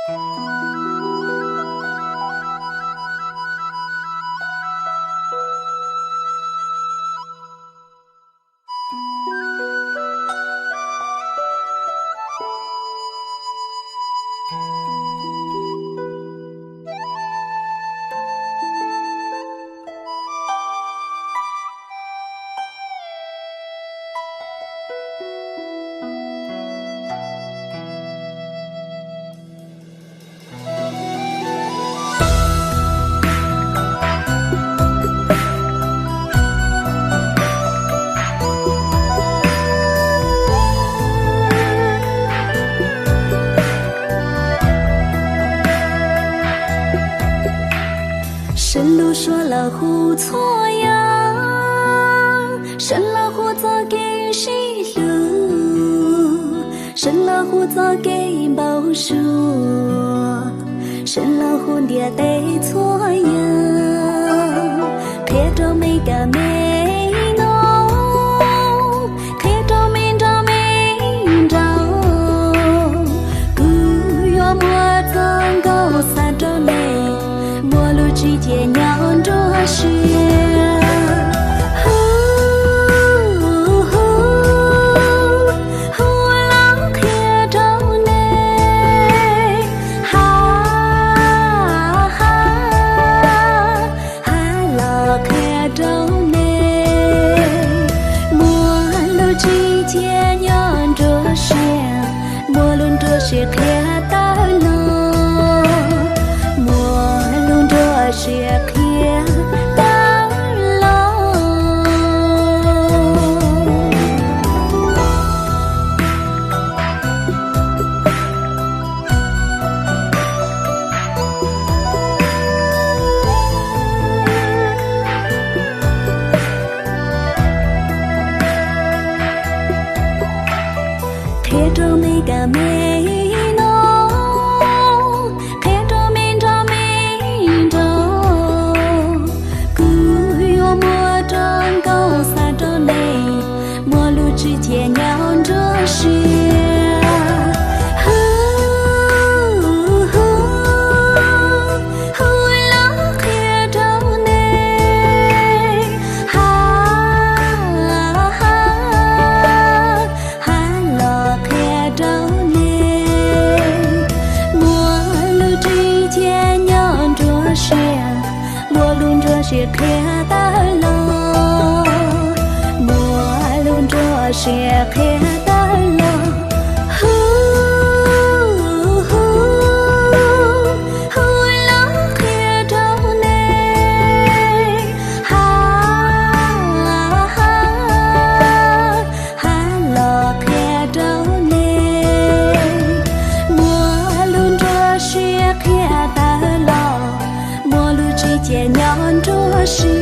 Sawv lug suav los hu txhua yam, sawv los hu txoj kev sib hlub, sawv los hu txoj kev npau suav, sawv los hu ntiaj teb txhua yam, qhia rau me kab me no, qhia rau me nrog me nraug. Kuv yuav muab txoj nkauj xa rau nej, muaj lub tsib ce nyob nruab siab. Hu, hu, hu los qhia rau nej, ha, ha, ha los qhia rau nej. Muaj lub tsib ce nyob nruab siab, muaj lub nruab siab qhia tawm los, muaj lub nruab siab qhia tawm los. Qhia rau me kab me no, qhia rau me nrog me nraug. Kuv yuav muab txoj nkauj xa rau nej, muaj lub tsib ce nyob nruab siab. Hu, hu, hu los qhia rau nej, ha, ha, ha los qhia rau nej. Muaj lub tsib ce nyob nruab siab, muaj lub nruab siab qhia tawm los, muaj lub nruab siab qhia tawm los. Hu, hu, hu los qhia rau nej, ha, ha, ha los qhia rau nej. Muaj lub nruab siab qhia tawm los, muaj lub tsib ce nyob nruab siab.